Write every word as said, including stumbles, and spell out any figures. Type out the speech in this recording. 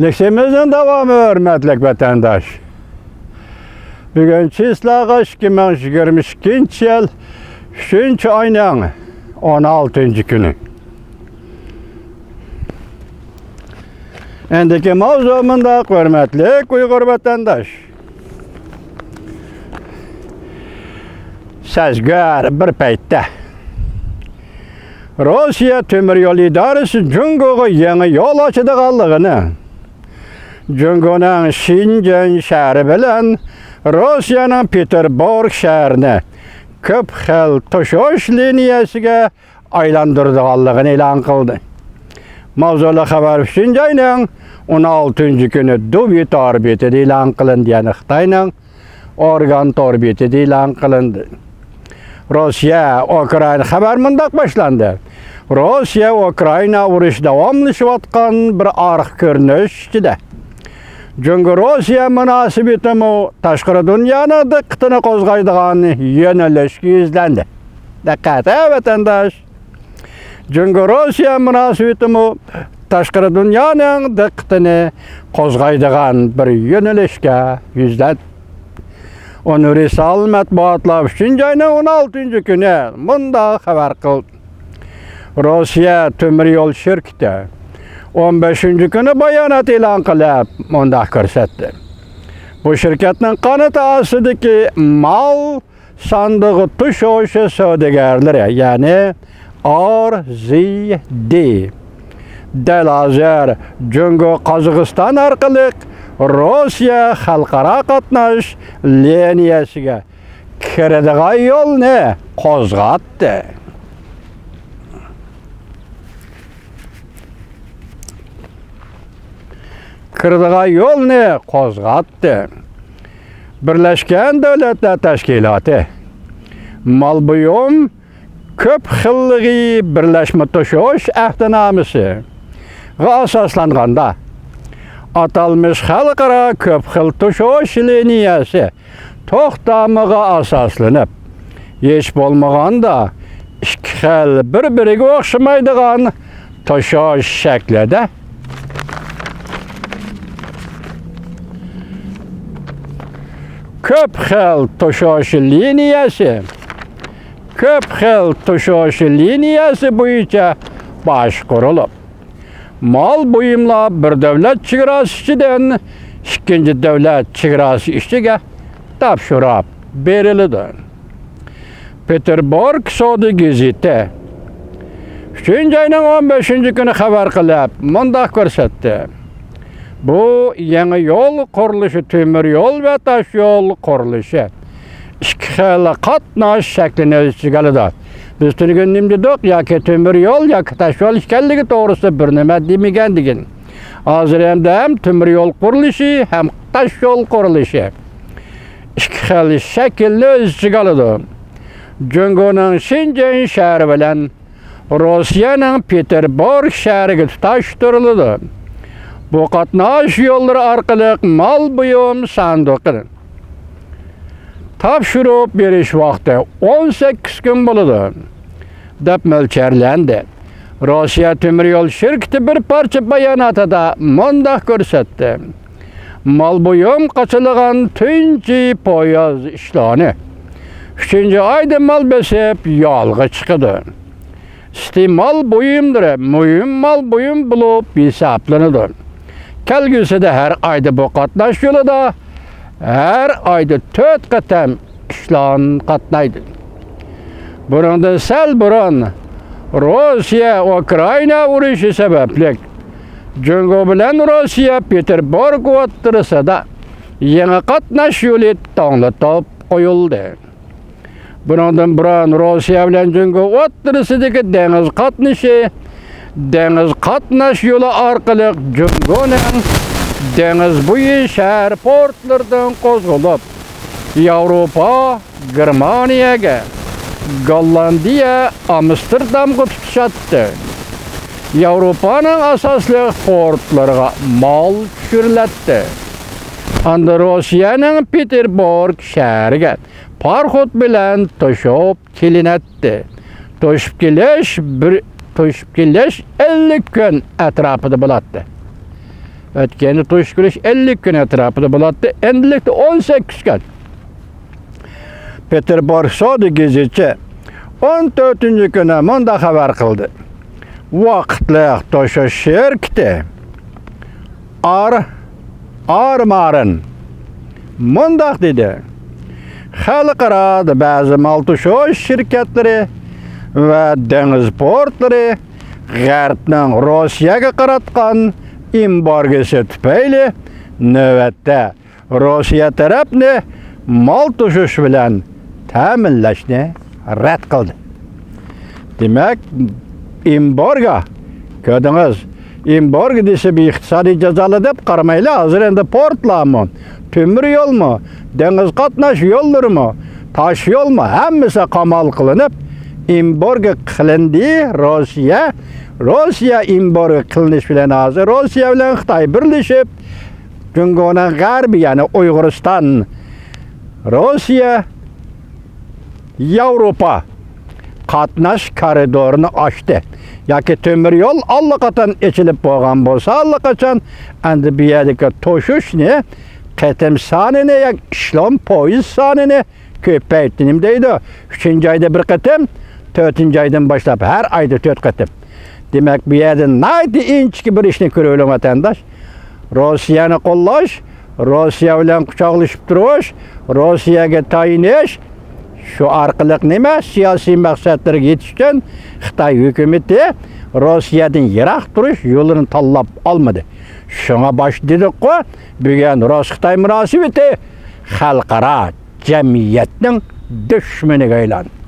لېكسىيىمىزنىڭ داۋامى، ھۆرمەتلىك ۋەتەنداش. بۈگۈن چىسلاغا ئىككى مىڭ يىگىرمە ئىككىنچى يىل ئۈچىنچى ئاينىڭ ئون ئالتىنچى كۈنى. ئەندىكى ماۋزۇ مۇنداق، ھۆرمەتلىك ئۇيغۇر ۋەتەنداش. سەزگۈر بىر پەيتتە روسىيە تۆمۈر يول ئىدارىسى جۇڭگوغا يېڭى يول ئاچىدىغانلىقىنى، جۇڭگونىڭ شېنجېن شەھىرى بىلەن روسىيەنىڭ پېتېربۇرگ شەھىرىنى كۆپ خىل توشۇش لىنىيەسىگە ئايلاندۇرىدىغانلىقىنى ئېلان قىلدى. ماۋزۇلۇق خەۋەر ئۈچىنچى ئاينىڭ ئون ئالتىنچى كۈنى دۇۋى تور بېتىدە ئېلان قىلىندى، يەنى خىتاينىڭ ئورگان تور بېتىدە ئېلان قىلىندى. روسىيە، ئۇكرائىنا خەۋەر مۇنداق باشلاندى. روسىيە، ئۇكرائىنا ئۇرۇشى داۋاملىشىۋاتقان بىر ئارقا كۆرۈنۈش ئىچىدە، جۇڭگو روسىيە مۇناسىۋىتىمۇ تاشقىرى دۇنيانىڭ دىققىتىنى قوزغايدىغان يۆنىلىشكە يۈزلەندى. دىققەت، ھە، ۋەتەنداش! جۇڭگو روسىيە مۇناسىۋىتىمۇ تاشقىرى دۇنيانىڭ دىققىتىنى قوزغايدىغان بىر يۆنىلىشكە يۈزلەندى. ئۇنىۋېرسال مەتبۇئاتلار ئۈچىنچى ئاينىڭ ئون ئالتىنچى كۈنى مۇنداق خەۋەر قىلدى. روسىيە تۆمۈر يول شىركىتى ئون بەشىنچى كۈنى بايانات ئېلان قىلىپ، مۇنداق كۆرسەتتى. بۇ شىركەتنىڭ قانىتى ئاستىدىكى مال ساندۇقى توشۇش سودىگەرلىرى، يەنى ئار زى دى، دەل ھازىر جۇڭگو قازاقىستان ئارقىلىق روسىيە خەلقئارا قاتناش لىنىيەسىگە كىرىدىغان يولنى قوزغاتتى. كىرىدىغان يولنى قوزغاتتى. بىرلەشكەن دۆلەتلەر تەشكىلاتى مال بۇيۇم كۆپ خىللىقى بىرلەشمە توشۇش ئەھدىنامىسىغا ئاساسلانغاندا، ئاتالمىش خەلقئارا كۆپ خىل توشۇش لىنىيەسى توختامىغا ئاساسلىنىپ، ھېچ بولمىغاندا ئىككى خىل بىر-بىرىگە ئوخشىمايدىغان توشۇش شەكلىدە كۆپ خىل توشۇش لىنىيەسى، كۆپ خىل توشۇش لىنىيەسى بويىچە باشقۇرۇلۇپ، مال بۇيۇملار بىر دۆلەت چېگراسى ئىچىدىن ئىككىنچى دۆلەت چېگراسى ئىچىگە تاپشۇرۇپ بېرىلىدۇ. پېتېربۇرگ سودا گېزىتى ئۈچىنچى ئاينىڭ ئون بەشىنچى كۈنى خەۋەر قىلىپ، مۇنداق كۆرسەتتى. بۇ يېڭى يول قۇرۇلۇشى تۆمۈر يول ۋە تاش يول قۇرۇلۇشى ئىككى خىل قاتناش شەكلىنى ئۆز ئىچىگە ئالىدۇ. بىز تۈنۈگۈن نېمە دېدۇق؟ ياكى تۆمۈر يول، ياكى تاش يول ئىكەنلىكى توغرىسىدا بىر نېمە دېمىگەن دېگىن. ھازىر ئەمدى ھەم تۆمۈر يول قۇرۇلۇشى، ھەم تاش يول قۇرۇلۇشى ئىككى خىل شەكىلنى ئۆز ئىچىگە ئالىدۇ. جۇڭگونىڭ شېنجېن شەھىرى بىلەن روسىيەنىڭ پېتېربۇرگ شەھىرىگە تۇتاشتۇرۇلىدۇ. بۇ قاتناش يوللىرى ئارقىلىق مال بۇيۇم ساندۇقىنى تاپشۇرۇپ بېرىش ۋاقتى ئون سەككىز كۈن بولىدۇ، دەپ مۆلچەرلەندى. روسىيە تۆمۈر يول شىركىتى بىر پارچە باياناتىدا مۇنداق كۆرسەتتى. مال بۇيۇم قاچىلىغان تۇنجى پويىز ئىشلانى ئۈچىنچى ئايدا مال بېسىپ يولغا چىقىدۇ. ئىستېمال بۇيۇملىرى مۇھىم مال بۇيۇم بولۇپ ھېسابلىنىدۇ. كەلگۈسىدە ھەر ئايدا بۇ قاتناش يولىدا ھەر ئايدا تۆت قېتىم ئىشلان قاتنايدۇ. بۇنىڭدىن سەل بۇرۇن روسىيە ئۇكرائىنا ئۇرۇشى سەۋەبلىك جۇڭگو بىلەن روسىيە پېتېربۇرگ ئوتتۇرىسىدا يېڭى قاتناش يولى توڭلىتىپ قويۇلدى. بۇنىڭدىن بۇرۇن روسىيە بىلەن جۇڭگو ئوتتۇرىسىدىكى دېڭىز قاتنىشى دېڭىز قاتناش يولى ئارقىلىق جۇڭگونىڭ دېڭىز بويى شەھەر پورتلىرىدىن قوزغىلىپ، ياۋروپا، گېرمانىيەگە، گوللاندىيە، ئامستېردامغا تۇتىشاتتى. ياۋروپانىڭ ئاساسلىق پورتلىرىغا مال چۈشۈرۈلەتتى. ئاندىن روسىيەنىڭ پېتېربۇرگ شەھىرىگە پاراخوت بىلەن توشۇپ كېلىنەتتى. توشۇپ كېلىش بىر، توشۇپ كېلىش ئەللىك كۈن ئەتراپىدا بولاتتى. ئۆتكەندە توشۇش كۈنى ئەللىك كۈن ئەتراپىدا بولاتتى، ئەمدىلىكتە ئون سەككىز كۈن. پېتېربۇرگ سودا گېزىتى ئون تۆتىنچى كۈنى مۇنداق خەۋەر قىلدى: ۋاقىتلىق توشۇش شىركىتى ئار ئارمارىن مۇنداق دېدى: خەلقئارادا بەزى مال توشۇش شىركەتلىرى ۋە دېڭىز پورتلىرى غەربنىڭ روسىيەگە قاراتقان ئېمبارگوسى تۈپەيلى نۆۋەتتە روسىيە تەرەپنى مال توشۇش بىلەن تەمىنلەشنى رەت قىلدى. دېمەك، ئېمبارگو، كۆردىڭىز، ئېمبارگو دېسە بىر ئىقتىسادىي جازالار دەپ قارىمايلى، ھازىر ئەمدى پورتلارمۇ، تۆمۈر يولمۇ، دېڭىز قاتناش يوللىرىمۇ، تاش يولمۇ، ھەممىسى قامال قىلىنىپ، ئېمبارگو قىلىندى. روسىيە، روسىيە ئېمبارگو قىلىنىش بىلەن ھازىر روسىيە بىلەن خىتاي بىرلىشىپ، جۇڭگونىڭ غەربى، يەنى ئۇيغۇرىستان، روسىيە، ياۋروپا قاتناش كارىدورىنى ئاچتى. ياكى تۆمۈر يول ئاللىقاچان ئېچىلىپ بولغان بولسا، ئاللىقاچان ئەمدى بۇ يەردىكى توشۇشنى، قېتىم سانىنى ياكى ئېشېلون پويىز سانىنى كۆپەيتتى. نېمە دەيدۇ؟ ئۈچىنچى ئايدا بىر قېتىم، تۆتىنچى ئايدىن باشلاپ ھەر ئايدا تۆت قېتىم. دېمەك، بۇ يەردە ناھايىتى ئىنچىكە بىر ئىشنى كۆرۈۋېلىڭ، ۋەتەنداش. روسىيەنى قوللاش، روسىيە بىلەن قۇچاقلىشىپ تۇرۇش، روسىيەگە تايىنىش، شۇ ئارقىلىق نېمە؟ سىياسىي مەقسەتلىرىگە يېتىش ئۈچۈن خىتاي ھۆكۈمىتى روسىيەدىن يىراق تۇرۇش يولىنى تاللاپ ئالمىدى. شۇڭا باشتا دېدۇققۇ، بۈگۈن رۇس-خىتاي مۇناسىۋىتى خەلقئارا جەمئىيەتنىڭ دۈشمىنىگە ئايلاندى.